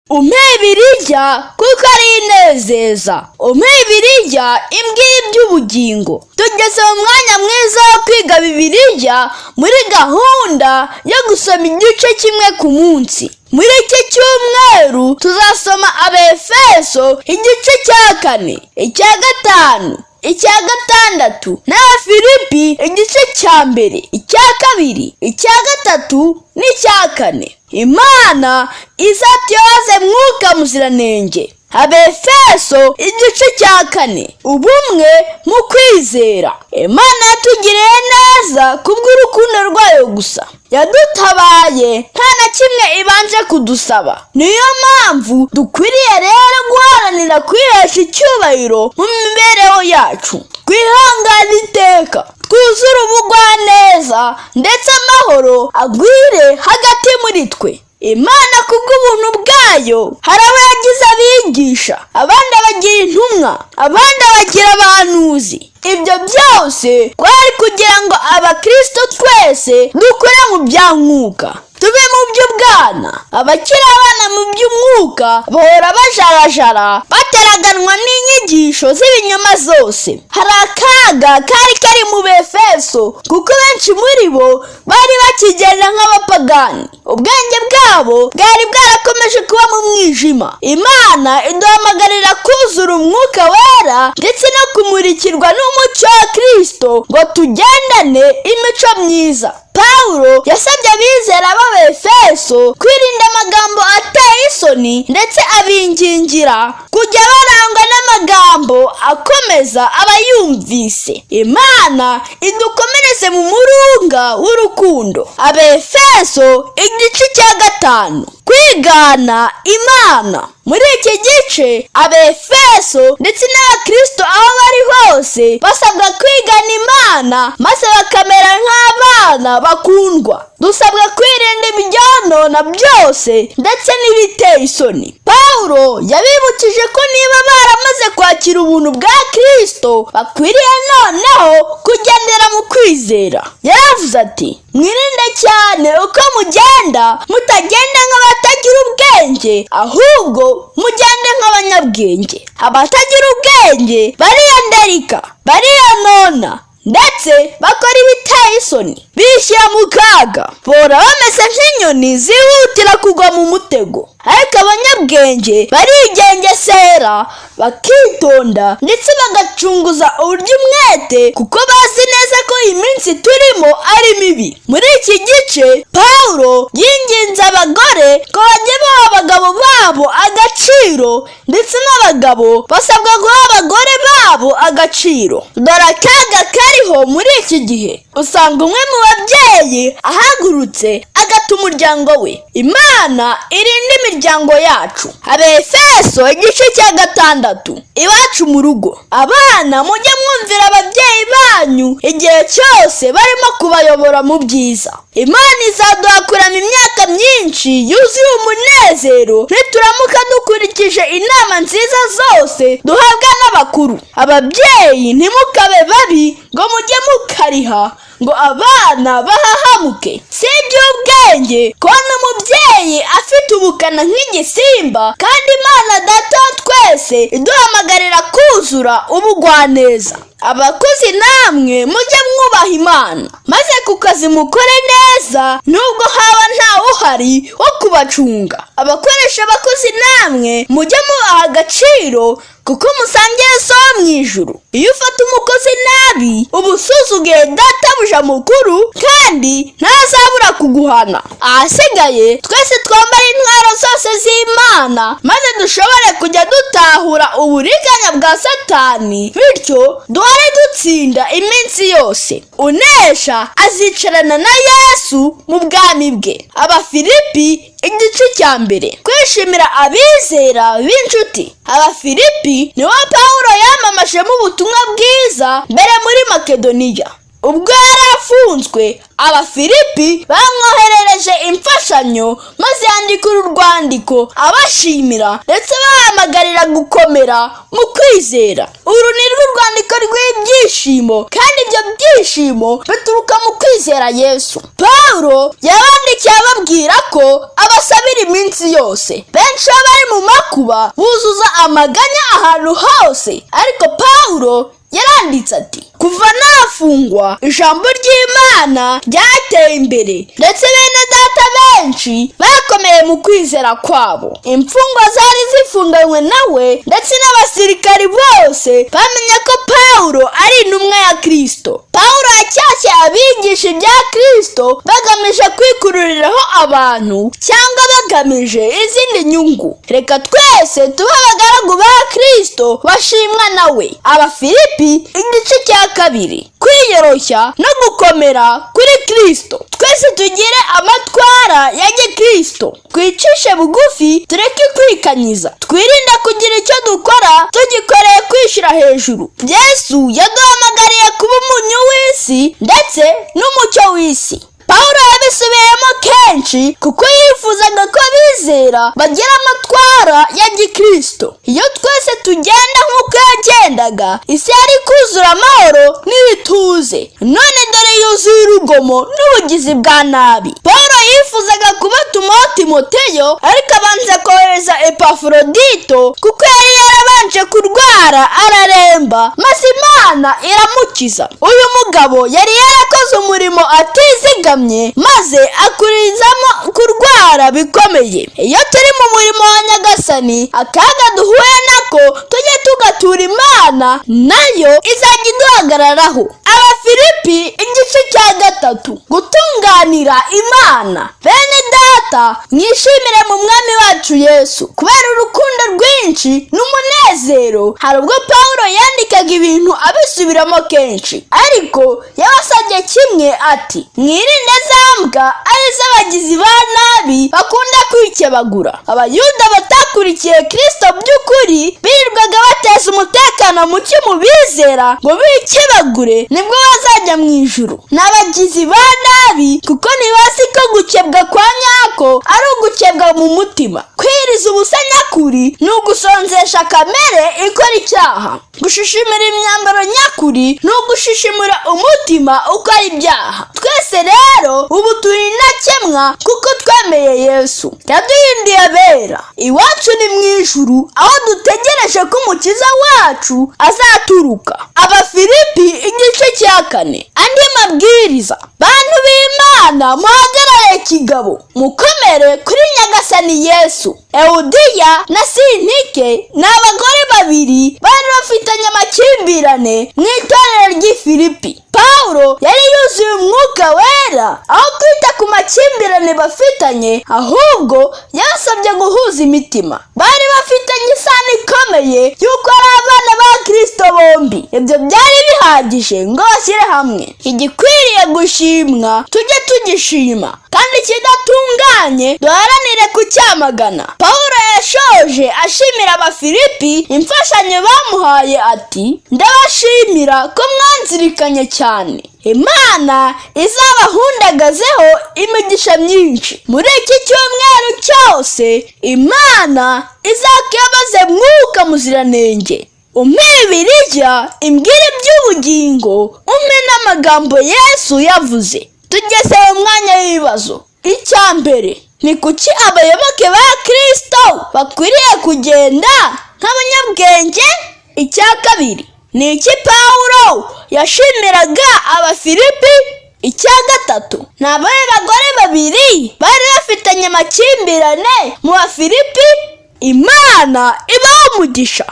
Umpe Bibiliya kuko ari inezeza, umpe Bibiliya imbwira iby'ubugingo. Tugeze mu mwanya mwiza wo kwiga Bibiliya muri gahunda yo gusoma igice kimwe ku munsi. Muri iki cyumweru tuzasoma Abefeso igice cya kane, icya gatanu, icya gatandatu n'Abafilipi igice cya mbere, icya kabiri, icya gatatu n'icya kane. Imana izatuyoboze Mwuka Muziranenge. Abefeso igice cya kane, ubumwe mu kwizera. Imana yatugiriye neza kubw'urukundo rwayo gusa. Yadutabaye nta na kimwe ibanje kudusaba. Niyo mpamvu dukwiriye rero guharanira kwihesha icyubahiro mu mibereho yacu, twihangane iteka, twuzure ubugwaneza, ndetse amahoro agwire hagati muri twe. Imana kubw'ubuntu bwayo hari abo yagize abigisha, abandi abagira intumwa, abandi abagira abahanuzi. Ibyo byose kwari kugira ngo Abakristo twese dukure mu bya mwuka, tuve mu by'ubwana. Abakiri abana mu by'umwuka bahora bajarajara, bateraganwa n'inyigisho z'ibinyoma zose. Hari akaga kari kari mu Befeso, kuko benshi muri bo bari bakigenda nk'abapagani. Ubwenge bwabo bwari bwarakomeje kuba mu mwijima. Imana iduhamagarira kuzura Umwuka Wera ndetse no kumurikirwa n'umucyo wa Kristo ngo tugendane imico myiza. Pawulo yasabye abizera b'Abefeso kwirinda amagambo ateye isoni, ndetse abingingira kujya barangwa n'amagambo akomeza abayumvise. Imana idukomereze mu murunga w'urukundo. Abefeso igice cya gatanu, kwigana Imana. Muri iki gice, Abefeso ndetse n'Abakristo aho bari hose basabwa kwigana Imana maze bakamera nk'abana bakundwa. Dusabwa kwirinda ibyonona byose ndetse n'ibiteye isoni. Pawulo yabibukije ko niba baramaze kwakira ubuntu bwa Kristo, bakwiriye noneho kugendera mu kwizera. Yaravuze ati: "Mwirinde cyane uko mugenda, mutagenda nk'abatagira ubwenge, ahubwo mugende nk'abanyabwenge." Abatagira ubwenge bariyandarika, bariyonona, ndetse bakora ibiteye isoni, bishyira mu kaga, bahora bameze nk'inyoni zihutira kugwa mu mutego. Ariko abanyabwenge barigengesera, bakitonda, ndetse bagacunguza uburyo umwete, kuko bazi neza ko iyi minsi turimo ari mibi. Muri iki gice, Pawulo yinginze abagore ko bajya baha abagabo babo agaciro, ndetse n'abagabo basabwa guha abagore babo agaciro. Dore akaga kariho muri iki gihe: usanga umwe mu babyeyi ahagurutse agata umuryango we. Imana irinda imiryango yacu. Abefeso igice cya gatandatu, iwacu mu rugo. Abana, mujye mwumvira ababyeyi banyu igihe cyose barimo kubayobora mu byiza. Imana izaduha kurama imyaka myinshi yuzuye umunezero nituramuka dukurikije inama nziza zose duhabwa n'abakuru. Ababyeyi, ntimukabe babi ngo mujye mukariha ngo abana bahahamuke. Si iby'ubwenge kubona umubyeyi afite ubukana nk'igisimba, kandi Imana Data wa twese iduhamagarira kuzura ubugwaneza. Abakozi namwe, mujye mwubaha Imana, maze ku kazi mukore neza nubwo haba ntawe uhari wo kubacunga. Abakoresha abakozi namwe, mujye mubaha agaciro kuko musangiye So wo mu ijuru. Iyo ufata umukozi nabi, uba usuzuguye Databuja mukuru, kandi ntazabura kuguhana. Ahasigaye twese twambara intwaro zose z'Imana, maze dushobore kujya dutahura uburiganya bwa Satani, bityo duhore dutsinda iminsi yose. Unesha azicarana na Yesu mu bwami bwe. Abafilipi igice cya mbere, kwishimira abizera b'inshuti. Abafilipi nibo Pawulo yamamajemo ubutumwa bwiza mbere muri Makedoniya. Ubwo yari afunzwe, Abafilipi bamwoherereje imfashanyo, maze yandika uru rwandiko abashimira ndetse baha Iduhamagarira gukomera mu kwizera. Uru ni rwo rwandiko rw'ibyishimo, kandi ibyo byishimo bituruka mu kwizera Yesu. Pawulo yabandikiye ababwira ko abasabira iminsi yose. Benshi iyo bari mu makuba buzuza amaganya ahantu hose, ariko Pawulo yaranditse ati: "Kuva nafungwa, ijambo ry'Imana ryateye imbere, ndetse bene data benshi bakomeye mu kwizera kwabo." Imfungwa zari zifunganywe nawe ndetse n'abasirikari bose bamenye ko Pawulo ari intumwa ya Kristo. Pawulo yacyashye abigisha ibya Kristo bagamije kwikururiraho abantu cyangwa bagamije izindi nyungu. Reka twese tube abagaragu ba Kristo bashimwa nawe. Abafilipi igice cya 2. Kwiyoroshya no gukomera kuri Kristo. Twese tugire amatwara ya gikristo, twicishe bugufi, tureke kwikanyiza, twirinde kugira icyo dukora tugikoreye kwishyira hejuru. Yesu yaduhamagariye kuba umunyu w'isi ndetse n'umucyo w'isi. Pawulo yabisubiyemo kenshi kuko yifuzaga ko abizera bagira amatwara ya gikristo. Iyo twese tugenda nk'uko yagendaga, isi yari kuzura amahoro n'ibituze. None dore yuzuye urugomo n'ubugizi bwa nabi. Pawulo yifuzaga kubatumaho Timoteyo, ariko abanza kohereza Epafurodito kuko yari yarabanje kurwara araremba, maze Imana iramukiza. Uyu mugabo yari yarakoze umurimo atizigamye, maze akurizamo kurwara bikomeye. Iyo turi mu murimo wa Nyagasani, akaga duhuye nako tujye tugatura Imana, nayo izajya iduhagararaho. Abafilipi igice cya 3. Gutunganira Imana. Bene data, mwishimire mu Mwami wacu Yesu. Kubera urukundo rwinshi n'umunezero, hari ubwo Pawulo yandikaga ibintu abisubiramo kenshi, ariko yabasabye kimwe ati: "Mwirinde za mbwa, ari z'abagizi ba nabi bakunda kwikebagura." Abayuda batakurikiye Kristo by'ukuri birirwaga bateza umutekano muke mu bizera ngo bikebagure, nibwo bazajya mu ijuru. Ni abagizi ba nabi kuko ntibazi ko gukebwa kwa nyako ari ugukebwa mu mutima. Kwiriza ubusa nyakuri ni ugusonzesha kamere ikora icyaha. Gushishimura imyambaro nyakuri ni ugushishimura umutima ukora ibyaha. Twese rero ubu turi indakemwa kuko twemeye Yesu, yaduhinduye abera. Iwacu ni mu ijuru, aho dutegereje ko Umukiza wacu azaturuka. Abafilipi igice cya 4. Andi mabwiriza. Bantu b'Imana, muhagarare kigabo, mukomere kuri Nyagasani Yesu. Ewudiya na Sintike ni abagore babiri bari bafitanye amakimbirane mu itorero ry'i Filipi. Pawulo yari yuzuye Umwuka Wera. Aho kwita ku makimbirane bafitanye, ahubwo yabasabye guhuza imitima. Bari bafitanye isano ikomeye y'uko ari abana ba Kristo bombi. Ibyo byari bihagije ngo bashyire hamwe. Igikwiriye gushimwa tujye tugishima, kandi ikidatunganye duharanire kucyamagana. Pawulo yashoje ashimira Abafilipi imfashanyo bamuhaye ati: "Ndabashimira ko mwanzirikanye cyane. Imana izabahundagazeho imigisha myinshi." Muri iki cyumweru cyose, Imana izakuyoboze Mwuka Muziranenge. Umpe Bibiliya imbwire iby'ubugingo, umpe n'amagambo Yesu yavuze. Tugeze mu mwanya w'ibibazo. Icya mbere ni: kuki abayoboke ba Kristo bakwiriye kugenda nk'abanyabwenge? Icya kabiri ni iki Pawulo yashimiraga Abafilipi? Icya gatatu ni abahe bagore babiri bari bafitanye amakimbirane mu Bafilipi? Imana ibaha umugisha.